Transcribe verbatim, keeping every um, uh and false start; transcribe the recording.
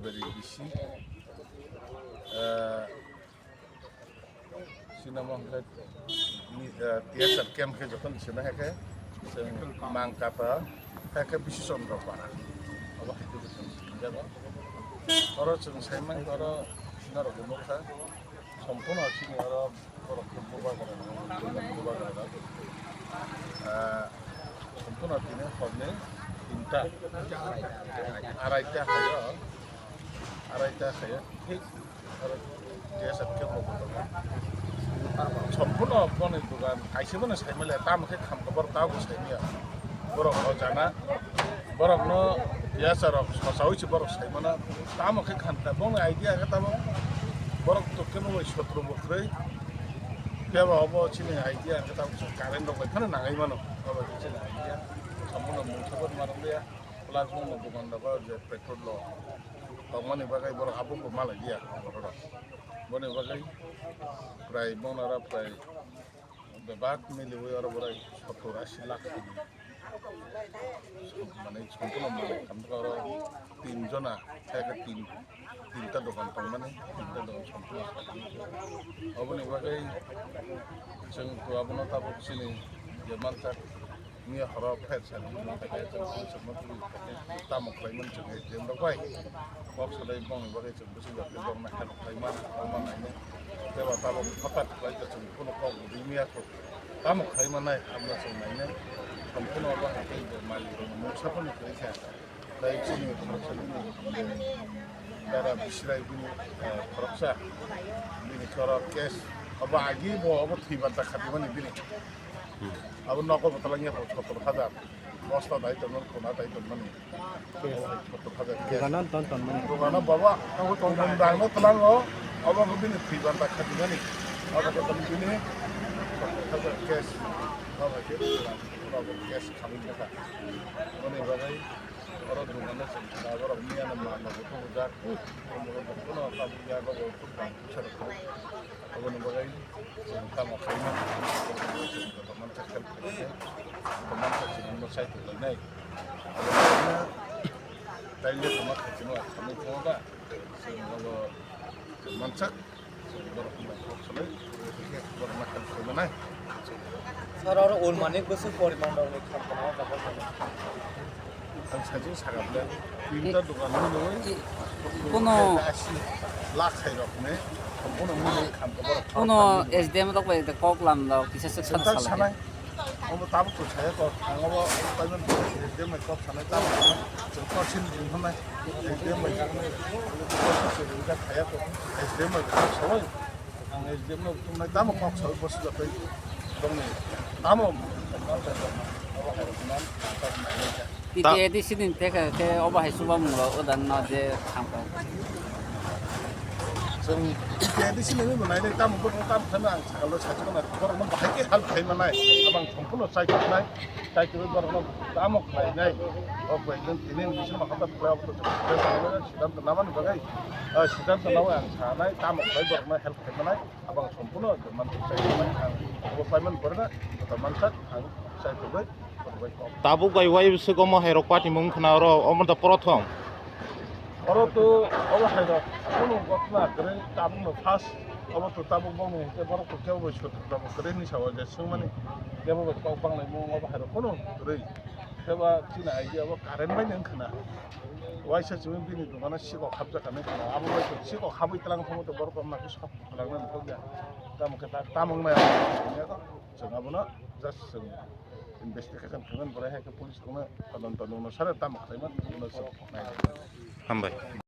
Beri bisi, eh, sinamo hwnkhe, ni, eh, T S R camp khe jokhon sina hai khe, chwng Mangkata, hai khe Bisi Chandra Para. Abo hai khe chwng sinjago. Oro chwng saimang oro norok nukha. Somphono chini oro borok khe bubagra, bubagra. Ah, somphono tini horni tinta, araita hayo, araita hayo, thik oro T S R camp rok bo tongo. Somphono boni dogan kaisa bono saimaliya, tamo khe khamkha borok tabuk saimaya. Borok o jana, borokno yasa rok sosawi se borok saimana, tamo khe khan kha, bongni idea khe tamo borok to khe bo sotro bo kwrwi, phiya ba obo chini idea khe tamo chwng current rok bai phano nangai mano, obo khe chini idea, sambono mungsa bo ma rwliya, plus bongni dogan rok je petrol rok tongmani bagwi borok abo bo malai liya borok rok, boni bagwi prai bono oro prai bebak miliwi oro borai sottor asi lakh. Mane, somphono malik, ang oro tin jona, khe khe tin, tinta dogan tongmani, tinta dogan somphono. Oboni bagwi chwng to abono tabuk chini je mansak, miya horo phet sani, tamo khlaimani chwng je rok bai. Kok salai bongni bagwi chwng bwswk bai borokno help khlai man, khlai man nainai. Tei ba tabuk phatar khlai khe chwng kunu kok bo rimya kho. Tamo khlai mannai, abono chwng nainai. Somphono abo hai khe bo malik rokno mungsa phano kwrwi kha. Tei chini khoroksa bini, eh, dara Bisrai bini, eh, khoroksa bini khoro case. Abo agi bo abo thwi banta khatimani bini. Abo nogo bo talangya kho sottor hajar. Bosta dai tonmani, khuna dai tonmani. Sottor hajar case. Dogano ton tonmani. Dogano baba, abo tongmani dangno tlango, abo ko bini thwi banta khatimani. Abo ko tong bini sottor hajar case. Abo ke, abo case khamwi kha. Boni bagwi oro dogano chwng kha, borok miyano manna bo thubujak. Oro dogano tabuk yago bo thubujak. Aboni bagwi chwng tamo khaimani, chwng joto mansa help khainai, joto mansa chini no sai tonglainai. Aboni bagwino taile tongma khaitino khamwi tongma ba, chwng abo chwng mansak, chwng borokno kok salai, borokno help khaimanai. Sir, oro Ulmanik bwswk poriman rokni khamkha o jaga o? Ang sajwk sakha bwle, tinta dogan nwnwi, kono lakh hai rok ne, kono mwnwi khamkha borok. Kono S D M rok bai kok lam rok kisa swk sana sanai. Omo tabuk to saya kok, ang obo payment S D M bai kok sanai, tabuk to chwng kok sin din hwnai, S D M bai kok nai, kok sin din kok saya kok, S D M bai kok sawai. Ang S D M no tongnai tamo kok sawi bosi joto tongni tamo. T T A D C ni theke khe obo hai chubamungrok odang no je thangkha. Chwng T T A D C ni bo nainai tamo bo tamo thangna ang sakalo sajwk na borok no bahai khe help khai manai abang somphono chai toknai. Chai twi borokno tamo khlainai, o khlainai, tini ni bisingo haphar khlai, abo to siddhanto namani bagwi, ah, siddhanto nawi ang sanai, tamo khlai borokno help khlai manai, abo ang somphono manthok chai manai, ang abo payment borokno joto mansak ang chai tongwi borokbai kok. Tabuk bai wai bwswk omo hai rok party mung khna oro omo da prothom. Oro to obo hai rok kunu gotna kwrwi tabuk no first, obo to tabuk bongni hwnkhe borok to kebo bai sotro tabuk kwrwi hinwi sao je swngmani kebo bai kok banglaimung obo hai rok kunu kwrwi. Khe ba chini idea bo current bai nang khna. Waisa chini bini dogano sikok hapjak kha nang khna. Abo bai sikok habwi tlang thangwi to borok wngma khe sok kwlangna nangkukya. Tamo khe ta-, tamo wngnai abo chwng abono just chwng investigation khaimani, borai hai khe police rokno todonto nungno sare tamo khlaimani, bono chwng nainai. Hambai.